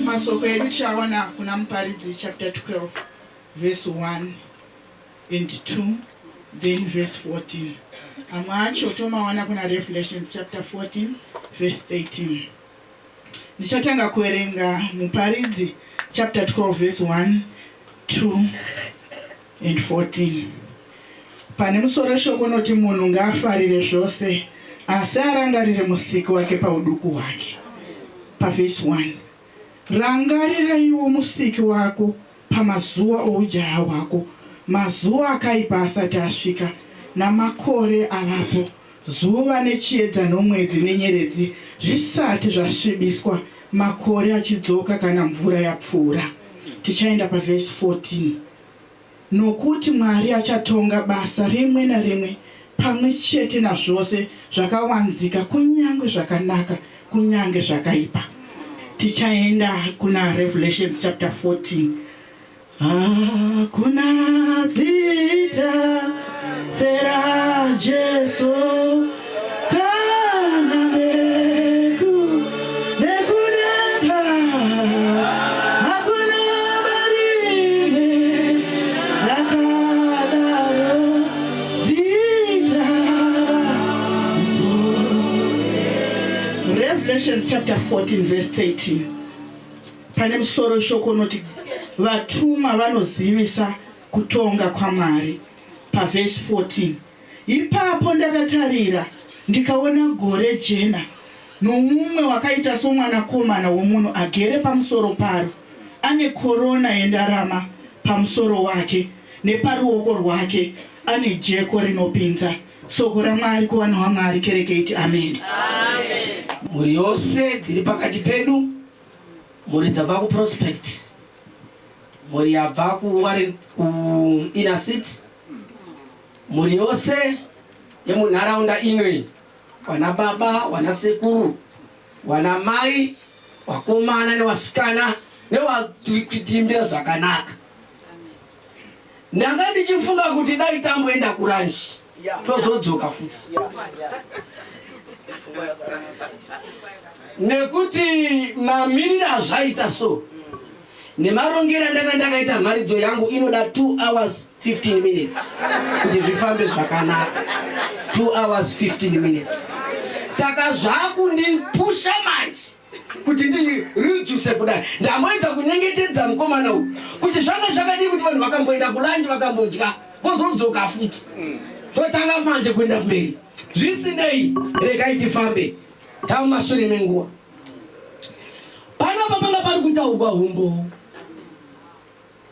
Masoko edu tichawana kuna Muparidzi chapter 12 verse 1 and 2 then verse 14. Amwe acho tomawana kuna Revelations chapter 14 verse 13. Ndichatanga kuverenga Muparidzi chapter 12 verse 1, 2 and 14. Pane musoro shoko unoti munhu ngaafarire zvose asi arangarire musiki wake pauduku hwake. Pavhesi 1. Rangariraiwo musiki wako pamazuva oujaya hwako, mazuva akaipa asati asvika, namakore avapo, zuva nechiedza nomwedzi nenyeredzi zvisati zvasvibiswa, makore achidzoka kana mvura yapfuura. Tichaenda pavhesi 14. Nokuti Mwari achatonga basa rimwe narimwe pamwe chete nazvose zvakawanzika, kunyange zvakanaka kunyange zvakaipa. Tichaenda kuna Revelations chapter 14. Hakuna zita sera Jesu kana neku nekudenga hakuna barimwe rakadaro zita Revelations chapter 14 verse 13 pane musoro shoko unoti vatumwa vanozivisa kutonga kwaMwari pavhesi 14 Ipapo ndakatarira, ndikaona gore jena, nomumwe wakaita somwanakomana womunhu agere pamusoro paro, ane korona yendarama pamusoro wake, neparuoko rwake ane jeko rinopinza. Soko raMwari kuvana waMwari, kereke iti Ameni. Mhuri yose dziri pakati pedu, mhuri dzabva kuProspect, mhuri yabva kuWarren, kuInner City, Mhuri yose yemunharaunda ino iyi, wana baba, wana sekuru, wana mai, wakomana newasikana newatiri kuitimbira zvakanaka. Ndanga ndichifunga kuti dai tamboenda kuranji tozodzoka futi nekuti mamiriro azvaita so Nemarongero andanga ndakaita mharidzo yangu inoda 2 hours 15 minutes kuti zvifambe zvakanaka. 2 hours 15 minutes. Saka zvakundipusha manje kuti ndireduce kudai. Ndamboedza kunyengetedza mukomana uyu kuti zvanga zvakadii kuti vanhu vakamboenda kulunch vakambodya vozodzoka futi. Totanga manje kuenda kumberi. Zvisinei, regai tifambe. Tava mumashure menguva. Panapa panga pari kutaurwa humbowo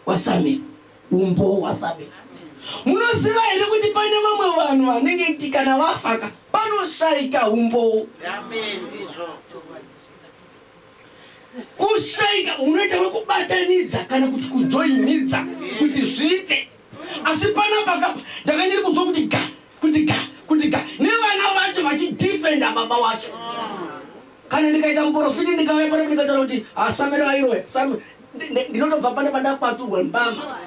waSamuel, humbowo waSamuel. Munoziva here kuti pane vamwe vanhu vanenge kana vafaka panoshaika humbowo? Kushaika munoita wekubatanidza kana kuti kujoinidza kuti zviite. Asi panapa kapa ndanga ndiri kuzwa kuti ga kuti ga kuti ga nevana vacho vachidefenda baba wacho. Kana ndikaita muporofiti ndikauya pano ndikataura kuti ah, Samuel airoya Samuel ndinotobva pano pandakwaturwa mbama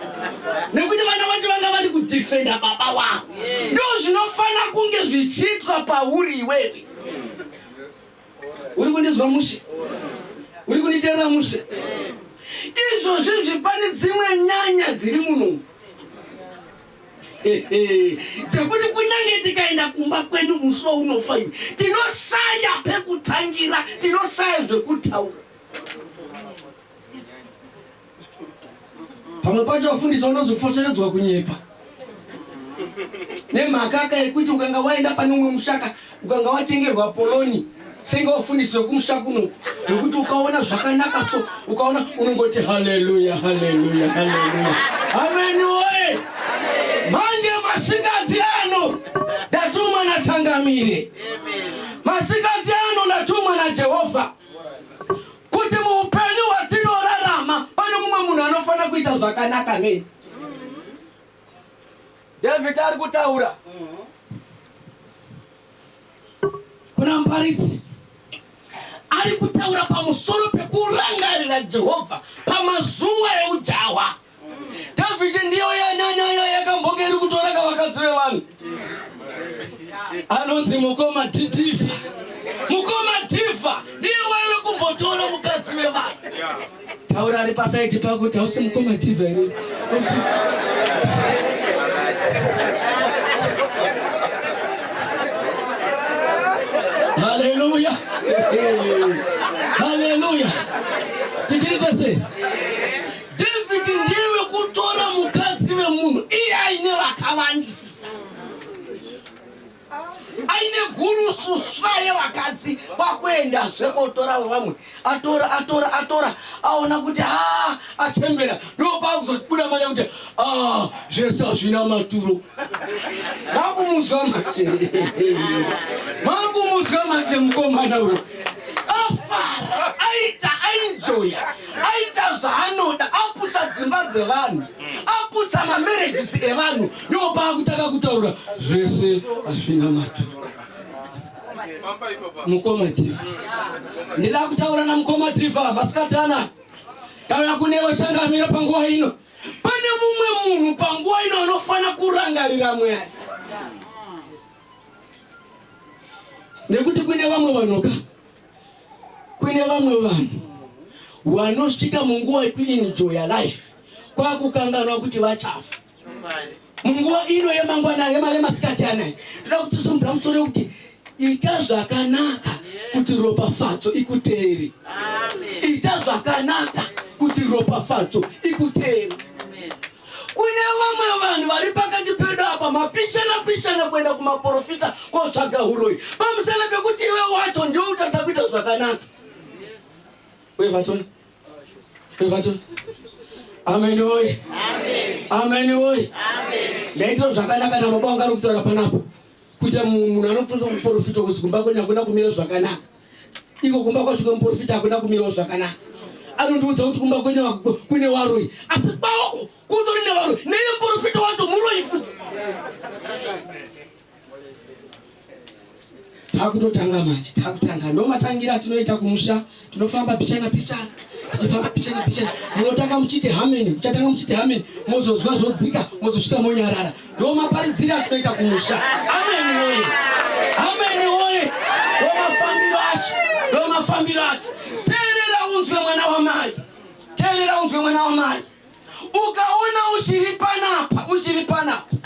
nekuti vana vacho vanga vari kudefenda baba wavo. Ndo zvinofana kunge zvichiitwa pauri iwewe. Uri kundizwa mushe? Uri kunditeerera mushe? Izvozvi zvipane dzimwe nyanya dziri muno dzekuti kunyange tikaenda kumba kwenyu musi waunofa iwe tinosaya pekutangira, tinosaya zvekutaura. Pamwe pacho wafundisa unozofoseredzwa kunyepa nemhaka ka yekuti ukanga waenda pane umwe mushaka ukanga watengerwa poloni senge wafundisi wekumusha kunoku nekuti ukaona zvakanaka so ukaona unongoti haleluya haleluya haleluya ameni woye manje masikati ano ndatumwa nachangamire masikati ano ndatumwa najehovha kuti muupenyu hwatinorarama pane mumwe munhu anofanira kuita zvakanaka nei david ari kutaura kuna muparidzi ari kutaura pamusoro pekurangarira jehovha pamazuva eujawa David ndiyo yanyanya yakambonge iri kutora kavakadzi vevanhu anonzi mukoma Dhiva. Mukoma Dhiva ndiye waive kumbotora mukadzi wevanhu. Taura ari pasaidi pako kuti hausi mukoma Diva here? Haleluya. Haleluya. Tichiri tese. David ndiye wekutora mukadzi vemunhu iye aine vakawandisisa. Aine gurususwa yevakadzi kwakuendazve kotora vamwe atora atora atora aona kuti haa achembera ndopaakuzobuda manya kuti ah, zvese hazvina maturo makumuzwa manje makumuzwa manje mukomana uyo afara aita ainjoya aita zvaanoda aputsa dzimba dzevanhu aputsa mamarriages evanhu ndopaakutanga kutaura zvese hazvina maturo mukoma diva ndida kutaura namukoma diva masikati anaya tauya kunewe changamira panguva ino pane mumwe munhu panguva ino anofanira kurangarira mwari nekuti kune vamwe vanhuka Kune vamwe vanhu vanosvika munguva yekuenjoya life kwakukanganwa kuti vachafa. Munguva ino yemangwana yemasikati anaya toda kutisumudza musoro wekuti ita zvakanaka kuti ropafadzo ikuteere. Ita zvakanaka kuti ropafadzo ikuteere. Kune vamwe vanhu vari pakati pedu apa mapishana pishana kuenda kumaporofita kotsvaga huroyi pamusana pekuti iwe wacho ndiwe kutadza kuita zvakanaka. Wevatoni wevatoni Amen woye. Amen woye. Ndaitira zvakanaka nababa vangu ari kutaura panapa. Kuita munhu anofunza muprofita kuti kumba kwenyu hakuna kumira zvakanaka. Iko kumba kwacho kwemuprofita hakuna kumirawo zvakanaka. Anondiudza kuti kumba kwenyu kune waroyi. Asi kwavo kutori nevaroyi. Neye muprofita wacho muroyi futi. Takutotanga manje, takutanga. Ndomatangira atinoita kumusha, tinofamba pichana pichana, tichifamba pichana pichana. Munotanga muchiti hameni, muchatanga muchiti hameni, mozozwa zvodzika, mozosvika monyarara. Ndomaparidzira atinoita kumusha. Ameni woye, ameni woye. Ndomafambiro acho, ndomafambiro acho. Teerera unzwe mwana wamai, teerera unzwe mwana wamai. Ukaona uchiri panapa, uchiri panapa,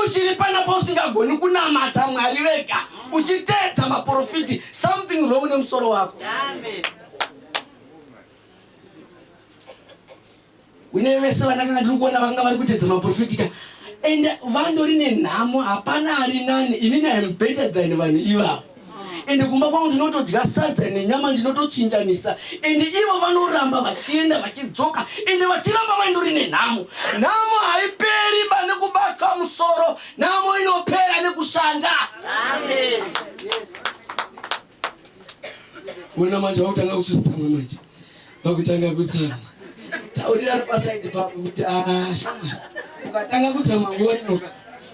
uchiri panapa usingagoni kunamata Mwari vega, uchiteedza maprofiti, something wrong nemusoro wako. Kune vese vandakanga ndiri kuona vakanga vari kuteedza maprofiti ka and vandori nenhamo, hapana ari nani, inini I am better than vanhu ivavo. Ende kumba kwangu ndinotodya sadza nenyama ndinotochinjanisa ende ivo vanoramba vachienda vachidzoka ende vachiramba vaindori nenhamo. Nhamo haiperi ba nekubatwa musoro, nhamo inopera nekushanda. Amen. Wena manje wakutanga kutsamwa manje. Wakutanga kutsamwa. Taurira pasaidi pako kuti ah shamwari. Ukatanga kutsamwa nguva ino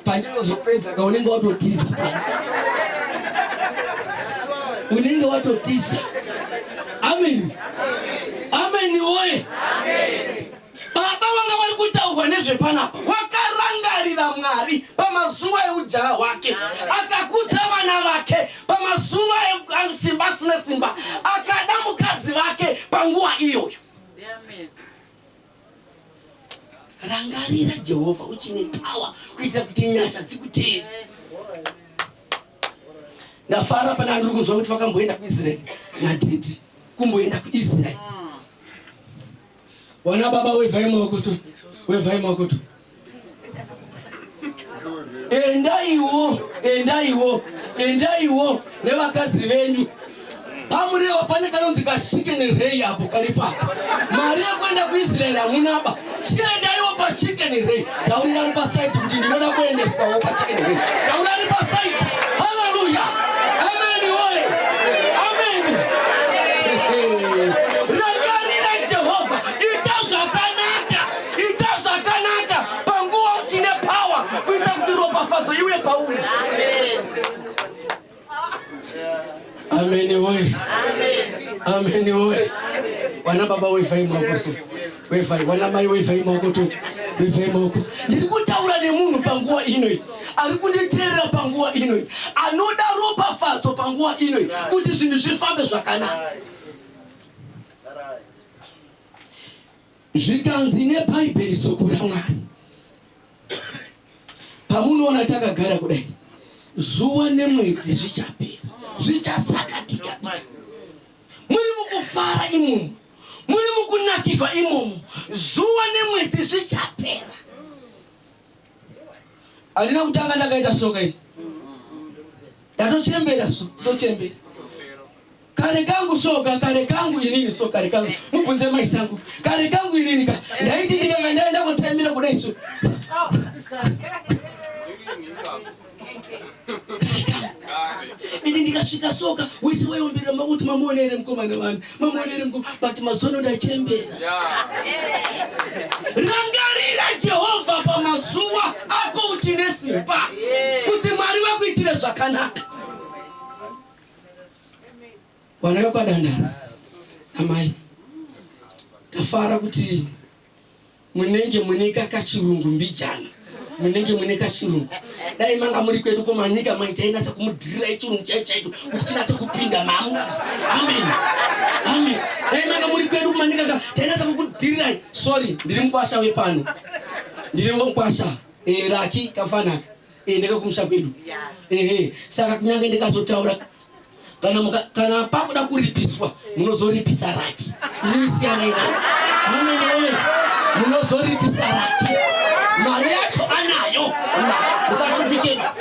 pandinozopedza ka unenge watotiza pano. Unenge watotiza. Amen. Amen woye. Baba vanga vari kutaurwa nezvepanapa wakarangarira Mwari pamazuva eujaha hwake, akakudza vana vake pamazuva esimba asina simba, akada mukadzi vake panguva iyoyo. Rangarira Jehovha uchine power kuitira kuti nyasha dzikuteere. Ndafara pana andiri kunzwa kuti vakamboenda kuIsrael nadhedhi kumboenda kuIsrael. Wana baba wevhai maoko tu. Wevhai maoko tu. Endaiwo, endaiwo, endaiwo nevakadzi venyu. Pamurewa pane kanonzi kachicken ray apo kari papo. Mari yekuenda kuIsrael hamunaba. Chiendaiwo pachicken ray. Taurira ari pasite kuti ndinoda kuendeswawo pachicken ray. Taurira ari pasite. Hallelujah. Amen woye. Amen. Rangarira Jehovha, ita zvakanaka, ita zvakanaka panguva uchine power kuita kuti ropafadzo iuye pauri. Amen woye. Amen woye. Wana baba wevhai maoko so. Wevhai wana mai wevhai maoko to. Wevhai maoko. Ndiri kutaura nemunhu panguva ino iyi. Ari kunditeerera panguva ino iyi. Anoda ropafadzo panguva ino iyi kuti zvinhu zvifambe zvakanaka. Zvikanzi neBhaibheri soko raMwari. Pamunoona takagara kudai, zuva nemwedzi zvichapera, zvichatsakatika. Muri mukufara imomo, muri mukunakirwa imomo, zuva nemwedzi zvichapera. Handina kutanga ndakaita soka ini. Ndatochembera so, tochembera. Kare kangu soka, kare kangu inini so, kare kangu. Mubvunze mai sangu. Kare kangu inini ka. Ndaiti ndikanga ndaenda kotaimira kudai so. Ini ndikasvika soka wese waiombera makuti mamuona here mukomana wani mamuona here mukoma but mazuva ndachembera rangarira jehovha pamazuva ako uchine simba kuti mwari vakuitire zvakanaka vana vekwadandara amai ndafara kuti Munenge mune kakachirungu mbijana. Munenge mune kachirungu. Dai manga muri kwedu kumanyika mai tainatsa kumudhirirai chirungu chaicho chaicho kuti chinatse kupinda mamu. Amen. Amen. Dai manga muri kwedu kumanyika ka tainatsa kukudhirirai. Sorry, ndiri mukwasha wepano. Ndiri mukwasha. Eh, Raki kamfanaka. Eh, ndekakumusha kwedu. Ehe. Saka kunyange ndikazotaura kana muka, kana pakuda kuripiswa munozoripisa raki inini siyanai nayo amene woye munozoripisa raki mari yacho anayo musashupikeba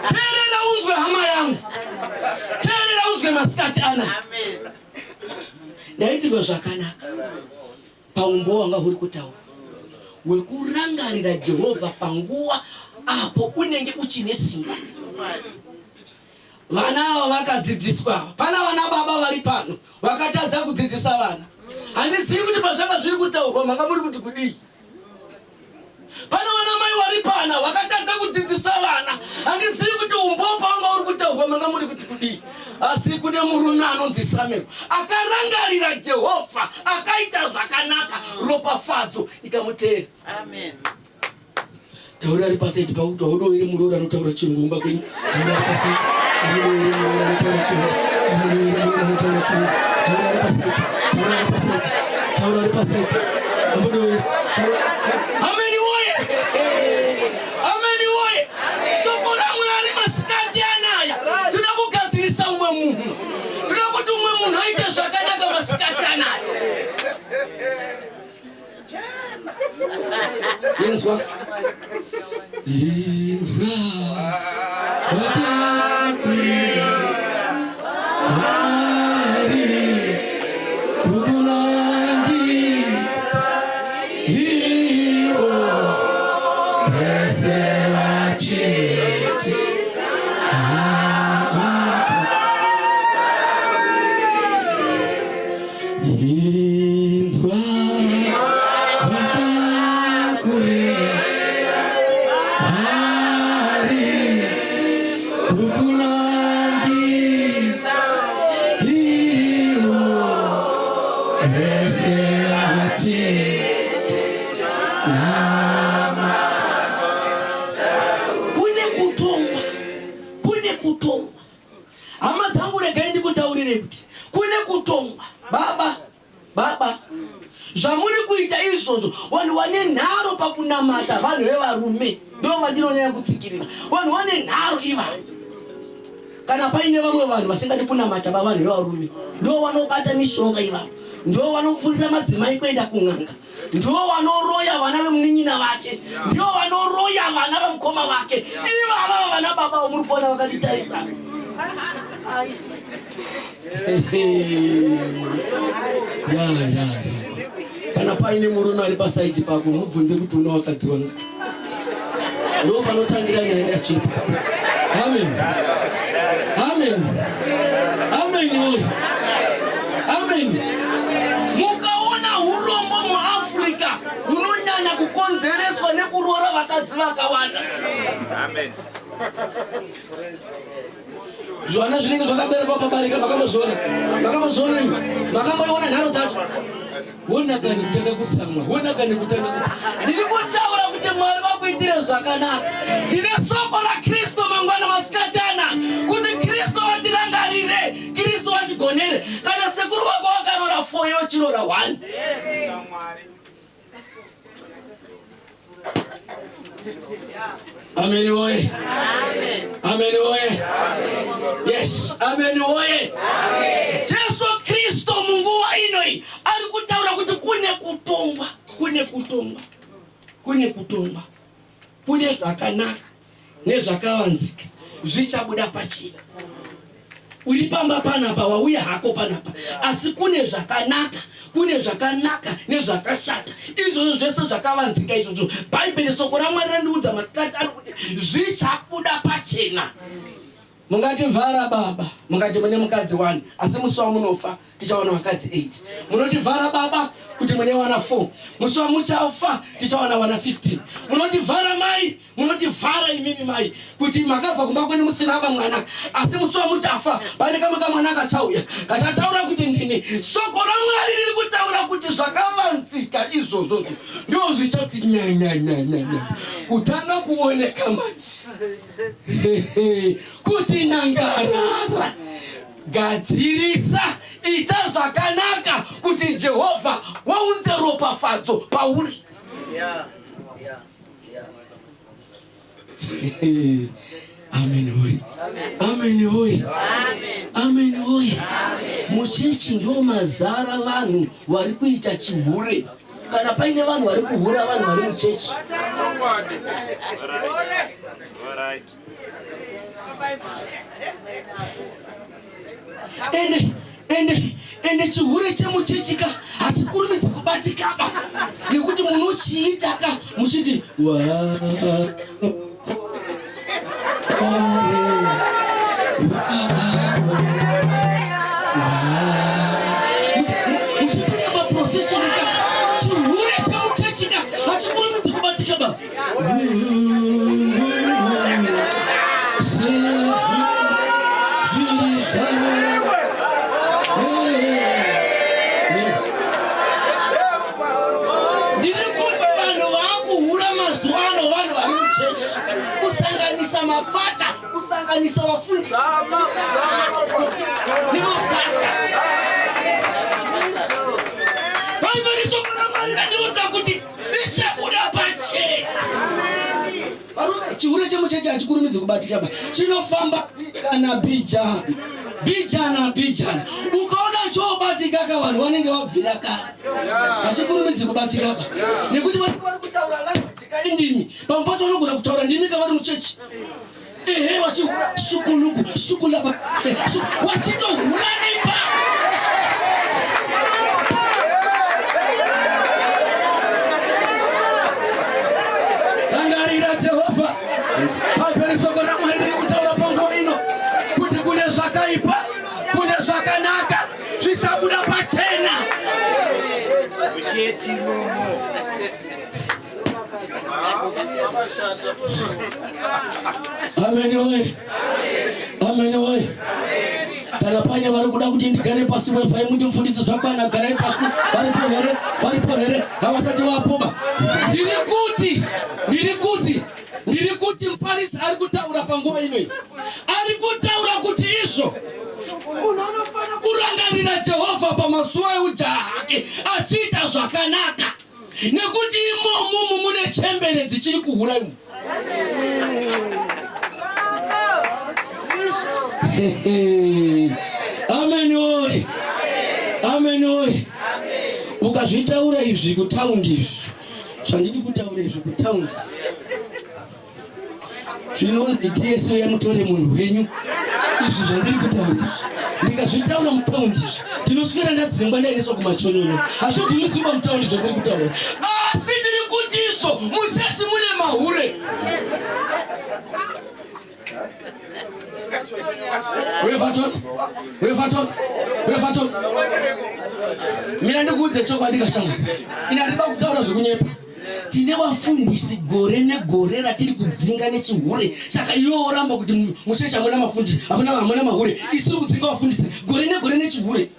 teerera unzwe hama yangu teerera unzwe masikati ana ndaitirwa zvakanaka paumbo wanga huri kutaura wekurangarira jehovha panguva apo unenge uchine simba Vana ava vakadzidziswa ava. Pana vana baba vari pano vakatadza kudzidzisa vana. Handizivi kuti pazvanga zviri kutaurwa manga muri kuti kudii. Pana vana mai vari pana vakatadza kudzidzisa vana. Handizivi kuti umbopo wanga uri kutaurwa manga muri kuti kudii. Asi kune murume anonzi Samuel akarangarira Jehovha akaita zvakanaka, ropafadzo ikamuteera. Amen. Taura ari paside pakuti haudoere muroora anotaura chirungu kumba kwenyu. Taura ari paside. Amudoere muroora anotaura chirungu. Amudoere muroora anotaura chirungu. Taura ari paside. Taura ari paside. Taura ari paside. Amudoere. Taura. Ameni woye. Ameni woye. Soko raMwari masikati anaya. Tinoda kugadzirisa umwe munhu. Tinoda kuti umwe munhu aite zvakanaka masikati anaya. Inzwa. Inzwa. Wakakurira. Mwari. Kukunangisa. Ivo. Vese vachiti. Namata. Inzwa wakakure Mwari kukunangisa iwo vese vachiti nama kune kutongwa kune kutongwa Hama dzangu regai ndikutaurirei kuti kune kutongwa baba baba zvamuri kuita izvozvo vanhu vane nharo pakunamata vanhu vevarume ndo vandinonyanya kutsikirira vanhu vane nharo ivavo kana paine vamwe vanhu vasingadi kunamata ba vanhu vevarume ndo vanobata mishonga ivavo ndo vanofurira madzimai kuenda kun'anga Ndivo vanoroya vana vemunin'ina vake, ndivo vanoroya vana vemukoma vake. Ivava vana baba vamuri kuona vakatitarisa. Ya, ya, ya. Kana paine murume ari pasaidi pako mubvunze kuti una wakadzi wanga. Ndo panotangira nyaya yachipo. Amen. Amen. Amen oyo. Amen. Mukaona hurombo muAfrica hunonyanya kukonzereswa nekuroora vakadzi vakawanda. Amen. Zvana zvinenge zvakaberekwa pabarika makambozviona? Makambozviona imi? Makamboiona nharo dzacho? Wona kani kutanga kutsamwa, wona kani kutanga kutsamwa. Ndiri kutaura kuti Mwari vakuitire zvakanaka. Ndine soko raKristu mangwana masikati ana kuti Kristu vatirangarire, Kristu vatigonere. Kana sekuru wako wakarora 4 iwe uchirora 1. Ameni woye. Ameni woye. Yes, ameni woye. Jesu Kristo munguva inoi ari kutaura kuti kune kutongwa, kune kutongwa, kune kutongwa, kune zvakanaka nezvakavanzika zvichabuda pachena. Uri pamba panapa, wauya hako panapa, asi kune zvakanaka, kune zvakanaka nezvakashata. Izvozvo zvese zvakavanzika izvozvo. Bhaibheri, soko raMwari randiudza masikati ano kuti zvichabuda pachena. Mungati vhara baba, mungati mune mukadzi wani, asi musi wamunofa tichawana vakadzi 8. Munoti vhara baba kuti mune wana 4, musi wamuchafa tichawana wana 15. Munoti vhara mai, Munotivhara imimi mai kuti makabva kumba kwenyu musina ba mwana, asi musi wamuchafa pane kamwe kamwana kachauya kachataura kuti ndini. Soko raMwari riri kutaura kuti zvakavanzika izvozvo ndo zvichati nyanyanyanyanya kutanga kuoneka manje kuti nangarara gadzirisa ita zvakanaka kuti Jehovha waunze ropafadzo pauri. Yeah, yeah. Amen hoye. Amen hoye. Amen hoye. Muchechi ndo mazara vanhu vari kuita chihure. Kana paine vanhu vari kuhura vanhu vari muchechi. Ende ende ende chihure chemuchechi ka hachikurumidzi kubatikaba nekuti munochiita ka muchiti wa muchipinda procession ka chihure chemuchechi ka hachikurumidzi kubatika ba Ndiri kuti vanhu vaakuhura mazuva ano vanhu vari muchechi kusanganisa mafata kusanganisa vafundisi nemapastors. Bhaibheri shoko raMwari randiudza kuti Richabuda pachena. Varume, chihure chemucheche hachikurumidzi kubatika ba. Chinofamba kana bijana. Bijana bijana. Ukaona chobatika ka vanhu vanenge vabvira kare. Hachikurumidzi kubatika ba. Nekuti vanenge vari kutaura language kai ndimi. Pamwe pacho vanogona kutaura ndimi kavari muchechi. Ehe wachihura shukuluku shukulaba wachitohura neipa. Rangarira Jehovha pamberi soko raMwari riri kutaura panguva ino kuti kune zvakaipa kune zvakanaka zvichabuda pachena. Muchechi imomo. Amen oye. Amen oye. Kana paine vari kuda kuti ndigare pasi wevhai muti mufundisi zvakwana garai pasi varipo here varipo here havasati vapoba. Ndiri kuti ndiri kuti ndiri kuti muparidzi ari kutaura panguva inoyi ari kutaura kuti izvo munhu anofanira kurangarira Jehovha pamazuva eujaha hake achiita zvakanaka nekuti imomo mune chembere dzichiri kuhura imo amen oye amen oye ukazvitaura izvi kutaundi izvi zvandiri kutaura izvi kutaundi Zvinonzi TSO yamutore munhu wenyu. Izvi zvandiri kutaura izvi. Ndikazvitaura mutaundi izvi. Ndinoswera ndadzingwa ndaendeswa kumachonyono. Hazvibvumidzwi pamutaundi zvandiri kutaura. Asi ndiri kuti izvo muchechi mune mahure. Wevaton, Wevaton, Wevaton. Mira ndikuudze chokwadi kashamwari. Ina ndinoda kutaura zvekunyepa. Tine vafundisi gore negore ratiri kudzinga nechihure saka iwe woramba kuti muchechi hamuna mafundi hamuna hamuna mahure isu tiri kudzinga vafundisi gore negore nechihure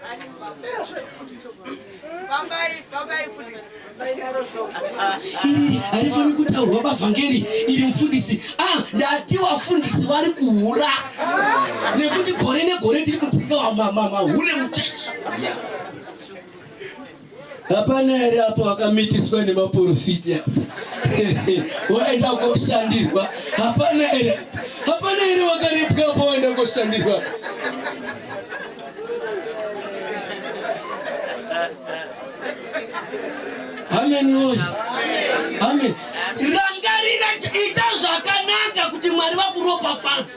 iri harifaniri kutaurwa bavhangeri iri mufundisi ah ndati vafundisi vari kuhura nekuti gore negore tiri kudzinga mahure muchechi Hapana here apo akamitiswa nemaporofiti apa? Waenda koshandirwa. Hapana here? Hapana here wakarepwa apo waenda koshandirwa? Amen woye. Amen. Rangarira ita zvakanaka kuti Mwari vakuropafadze.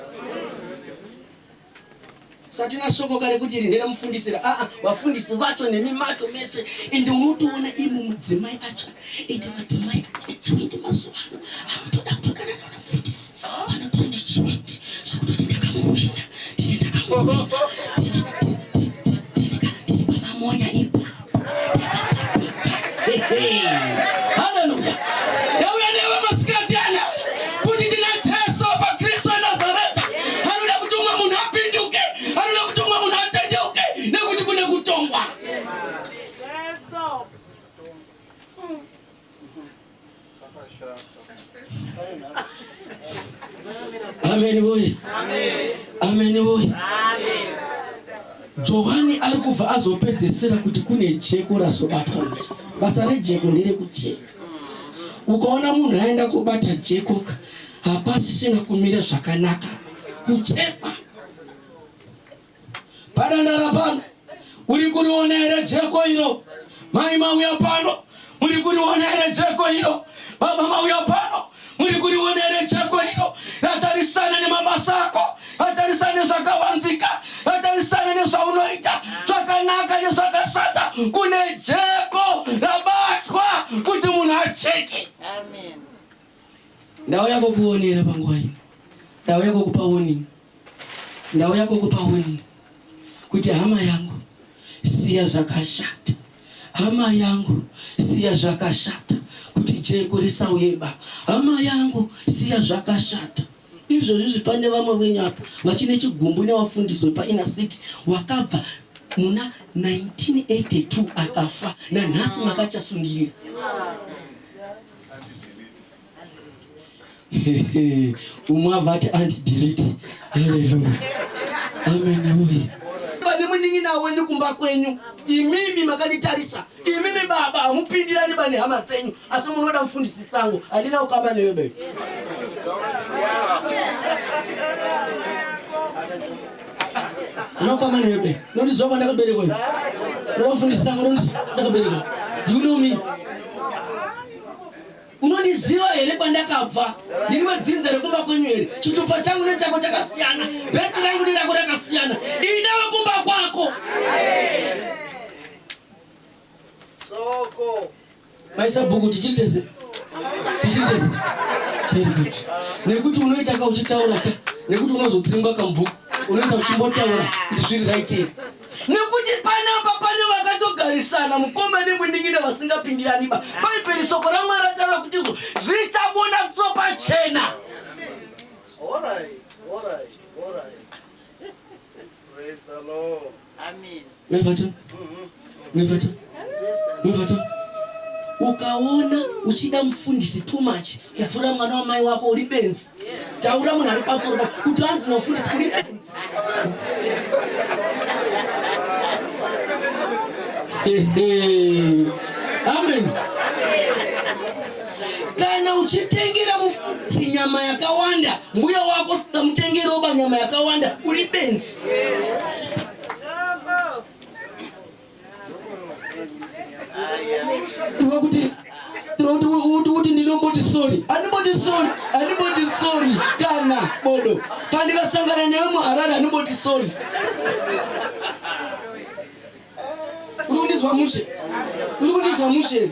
Satina soko kare kuti iri nderamufundisira. Aa, vafundisi vacho nemi macho mese ende unotoona imo mudzimai acho ende madzimai ane chiwindi mazuva ano anotoda kutodanana namufundisi vanotori nechiwindi zvekutoti ndakamuwina ndine ndakamuwina ndine ndine pamamonya ipapo ndakapapinda. Haleluya. Ndauya newe masikati ana kuti tina Jesu paKristu weNazareta anoda kuti umwe munhu apinduke, anoda kuti umwe munhu atendeuke nekuti kune kutongwa. Amen woye. Amen woye. Johani ari kubva azopedzesera kuti kune jeko razobatwa manje. Basa rejeko nderekucheka. Ukaona munhu aenda kobata jeko hapasisina kumira zvakanaka. Kuchekwa. Padandara pano uri kuriona here jeko iro? Mai mauya pano muri kuriona here jeko iro? Baba mauya pano muri kuriona here jeko iro? Ratarisana nemabasa ako, ratarisana nezvakavanzika, ratarisana nezvaunoita zvakanaka nezvakashata. Kune jeko rabatwa kuti munhu acheke. Amen. Ndauya kukuonera panguva ino, ndauya kukupa warning. Ndauya kukupa warning kuti hama yangu siya zvakashata, hama yangu siya zvakashata kuti jeko risauyeba, hama yangu siya zvakashata. Izvozvi izvi pane vamwe venyu apa vachine chigumbu nevafundisi wepaInner City wakabva muna 1982 akafa nanhasi makachasungirira. Umwe abva ati anti delete. Haleluya. Amen uye. Vane munin'ina wenyu kumba kwenyu imimi makanditarisa imimi baba hamupindirani bane hama dzenyu asi munoda mufundisi sango handina ukama newe baby. Handina ukama newe baby. Unondiziva kwandakaberekwa iwe. Unoda mufundisi sango unondiziva kwandakaberekwa. Do you know me? Unondiziva here kwandakabva? Ndiri wedzinza rekumba kwenyu here? Chitupa changu nechako chakasiyana, bheti rangu nerako rakasiyana. Ida wekumba kwako. Soko. Maisa bhuku tichiri tese. Tichiri tese. Very good. Nekuti unoita ka uchitaura ka nekuti unozodzingwa kamubhuku unoita uchimbotaura kuti zviri right here. Nekuti panapa pane vakatogarisana mukoma nemunin'ina vasingapindirani ba. Bhaibheri soko raMwari rataura kuti izvo zvichabuda so pachena. All right, all right, all right. Praise the Lord. Amen. Mevata. Mevata. Mevata. Ukaona uchida mufundisi too much kupfuura mwana wamai wako uri benzi. Taura munhu ari pamusoro pako kuti hanzi nomufundisi uri benzi. Amen. Kana uchitengera mufundisi nyama yakawanda, mbuya wako usingamutengeri oba nyama yakawanda, uri benzi. Kuti kuti kuti ndinomboti sorry, andimboti sorry, andimboti sorry kana bodo. Kana ndikasangana newe muHarare andimboti sorry. Uri kundizwa mushe? Uri kundizwa mushe?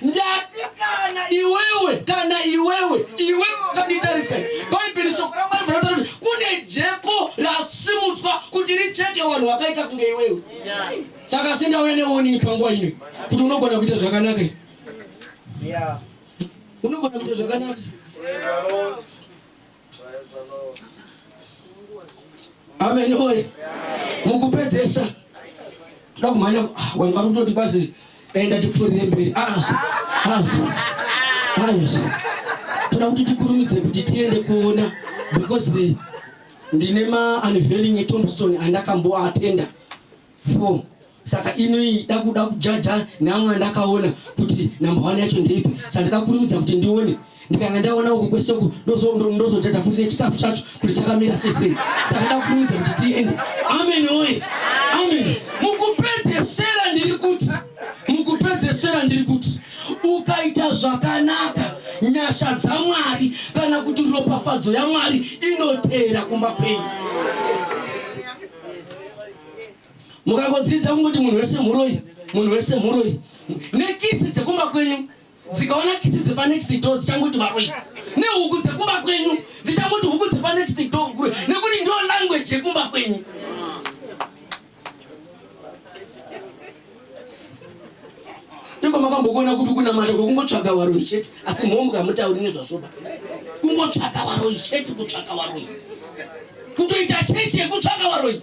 Ndati kana iwewe, kana iwewe, iwe wakanditarisa. Bhaibheri shoko raMwari rinotaura kuti kune jeko rasimudzwa kuti richeke vanhu vakaita kunge iwewe. Saka sendauya newarning panguva ino kuti unogona kuita zvakanaka. Yeah. Unogona kuita zvakanaka. Praise the Lord. Praise the Lord. Amen oye. Mukupedzesa toda kumhanya ah, vanhu vari kutoti basi enda tipfuurire mberi. Ah, ah, ah, toda kuti tikurumidze kuti tiende kuona because ndine ma unveiling etombstone andakamboatenda 4. Saka inoi dakuda kujaja neamwe andakaona kuti number one yacho ndeipi. Saka ndada kurumidza kuti ndione. Ndikanga ndaona uku kwese uku ndozojaja futi nechikafu chacho kuti chakamira sei sei. Saka ndada kurumidza kuti tiende. Amen oye. Amen. Mukupedzesera ndiri kuti mukupedzesera ndiri kuti ukaita zvakanaka nyasha dzaMwari kana kuti ropafadzo yaMwari inoteera kumba kwenyu. Mukangodzidza kungoti munhu wese muroyi, munhu wese muroyi, nekitsi dzekumba kwenyu dzikaona kitsi dzepanext door dzichangoti varoyi, nehuku dzekumba kwenyu dzichangoti huku dzepanext door kure, nekuti ndio language yekumba kwenyu. Ndiko makambokuona kupi kunamata kwekungotsvaga varoyi chete, asi mhombwe hamutauri nezvazvoba. Kungotsvaga varoyi chete, kutsvaga varoyi, kutoita chechi yekutsvaga varoyi.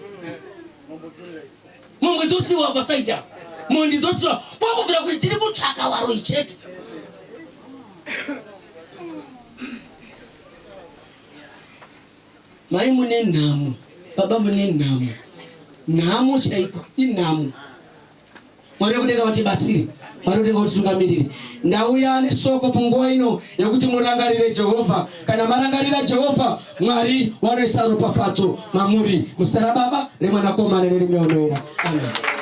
Mhombwe dzosiwa pasaidi apa, mhondi dzosiwa kwakubvira kuti tiri kutsvaga varoyi chete. Mai mune nhamo, baba mune nhamo, nhamo chaiko inhamo. Mwari wekudenga vatibatsire, Mwari wekudenga vatitungamirire. Ndauya nesoko panguva ino yekuti murangarire Jehovha. Kana marangarira Jehovha, Mwari wanoisa ropafadzo mamuri. Muzita raBaba, reMwanakomana nereMweya Unoera. Amen.